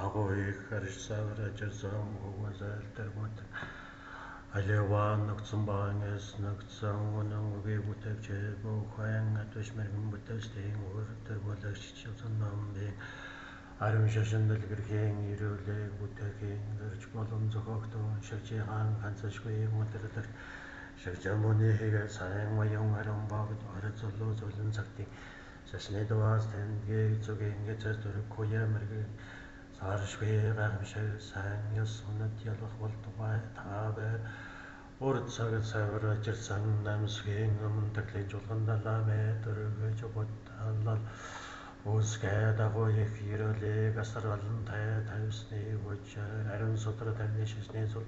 Агуу их харьсаар ажирсан хөвгөсөл тэргүүт Алеван нөхцөн баангас нөхцөн үнэн үгийг бүтээгч бүхэн атвиш мэрэгэн бүтээсдийн өөр тэргүүлэгч чивсэн намын ариун шашин дэлгэрхийн эрүүлэг бүтээхийн гэрч болон зохиогдсон шигжийн ханцашгүй мөдөрлөгт шигжамуны хийгээ сайн воён ариун богд орой золоо зөлөн цагтын шашны дуаас тэнгийг зүгийн гэцээс дөрөв хуя мэрэгэн саршгүй гайхамшиг сайн ёс үнэт ялах болтугай та бай урд цаг цавар ажирсан намсгийн өмнө тэглэн чулган далаа дөрөвж бодлол Үсгэ дагуу их ерөөлийг асар алантай тавьсны хүчээр ариун судар тарны шашны зул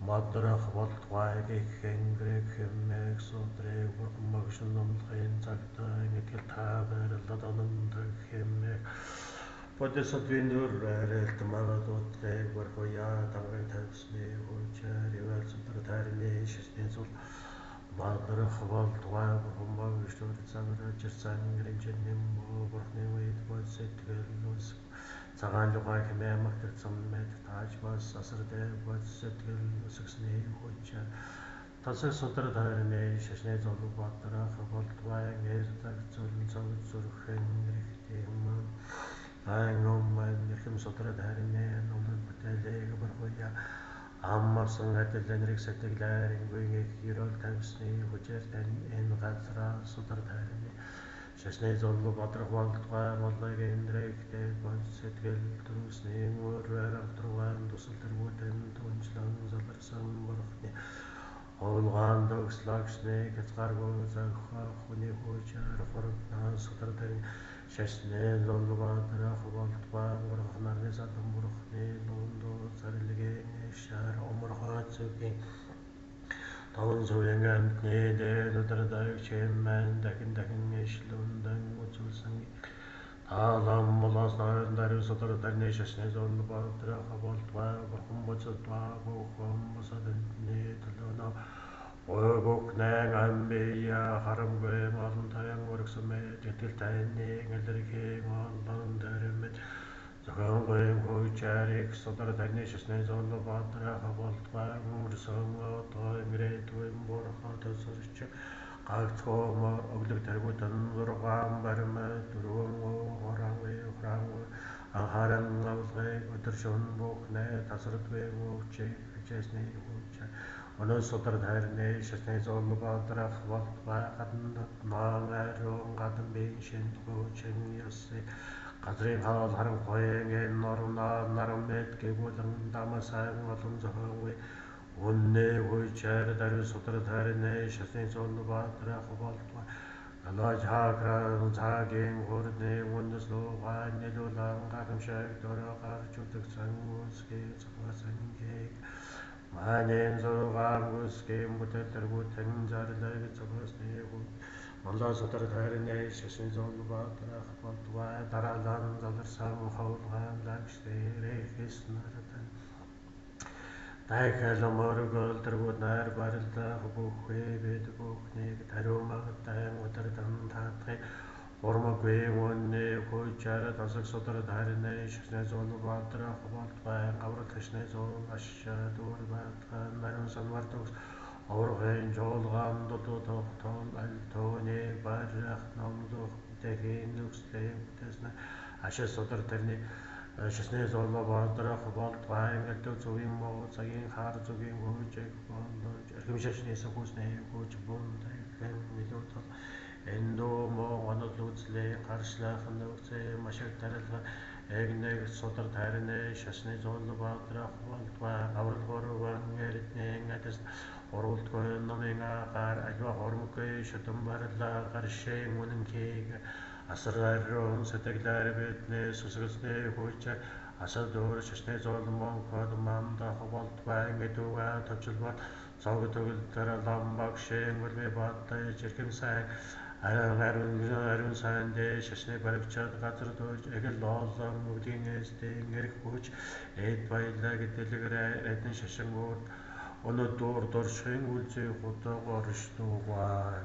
мадрах болтугай гэх хэнгэрэг хэмээх судрыг бурхан багш номлохын цагтаа итгэл та байрлал онондог хэмээх Бодисатвын дүр арилт магадуудыг бархуяа дангыг тавьсны хүчээр ивэл судар тарны шашны зул мадрах болтугай бурхан багш цагаар ажирсан гэрэмжин нэм бурхны үед бод сэтгэл ус цагаан лугай хэмээн магтагдсан мэт тааж бас асар дээр бод сэтгэл үсгэсний хүчээр тасаг судар тайрны шашны зул бадрах болтугай нэрдэг зүлэн цог зүрхэн эрэхтэй юм айн өмнө эрхэм судар тайрны номын бүтээлийг бархуяа аммарсан адил нэрийг сэтгэлээр ингийн их ерөөл тавьсны хүчээр тань энэ газраа судар тайрны шашны зул бадрах болтугай болыг эндрэгтэй бод сэтгэл төрөсний өөр автруугаан тусал тэргүүтэн түнчлэн заларсан бурхны ховлгаан дөгслагшны хязгааргүй зохиох хүний хүчээр хурднаа судар тань шашны зул бадрах болтугай гурах нарны садан бурхны нундуу зарлигийн шар оморхой зүгийн таван сүрэн амтны дээд өдөр чимэн дахин дахин ишлүндэн үзүүлсэн таалам болоос нойрон даруй судар тарны шашны зул бадрах болтугай бурхан боцодва бүхэн босодны төлөөнө Ой бүхнэн амбия харамгүй олон таян өргсөн мэт итгэл таны гэлэрхийн олон дөрмөд зохионгүй хүчээр их судар тарны шашны зул бадрах болтугай өнгөрсөн одоо ирээдүйн бурхан төсөрч гагцхуу өглөг тэргүүтэн зургаан баримт дөрвөн хураангүй хураангүй анхааран авлагыг өдөр шөнө бүхнээ тасардгүй хүчийг хичээсний хүчээр өнөө судар тайрны шашны зул бадрах болтугай гадна наан ариун гадан бие шин хүчин ёсыг газрын хаал харанхуйн энэ норноо наран мэд гэгүүлэн дамасайн олон зохионгүй үннээ хүчээр даруй судар тайрны шашны зул бадрах болтугай Галаа цагийн хурдны үндэс лугай нэлүүлэн гайхамшиг дөрөв гарч үдгсэн үсгийг зохиосон Манийн зургаан үсгийн бүтээлэргүүтэн зарлаг зохиосны Мондоо судар тайрны шашин зул бадрах болтугай дараалан заларсан ховлгаан лагшдэрээс наратан Дахил мөргөл тэргүүд найр барилдах бүхий бид бүхнийг тариумагтай өдөрдөн таатахыг хурмаггүй үнний хүчээр тасаг судар тайрны шашны зул бадрах болтугай гаврал шашны зул ашаа дүр байтгай нарийн санвар төгс аваргын чуулган дутуу тогтоол аль төөний барих номлох бүтэхийн нөхцөлийг бүтээсэн ашиг судар тэрний шашны зул бадрах болтугай ингэлдэг зүвийн муу цагийн хар зүгийн хүчийг болож эрхэм шашны сөхүүсний хүч бун дахин илүү тул эндүү муу онол үзлээ гаршлах нөхцөл маш их тарилга эгнэг судар тайрны шашны зул бадрах болтугай аврал гурван эрдний адис уралдгүй номын агаар альва хормгүй шүтэн барлаа гаршийн үнэнхийг асар ариун сэтгэлээр бидний сүсгэлсний хүчээр асар дөөр шашны зул монход мандах болтугай гэдүгэ товчлбор цог төгөлдөр лам багшийн үлмээ баттай жирхэм сайн ариун ариун сайн дээр шашны баригчаад газар дууж эгэл олон мөгдийн эсдийн эрх хүч эд баялаг дэлгэрээ эдэн шашин өөр өнөөдөр дуршин үлзий хутга оршдугай.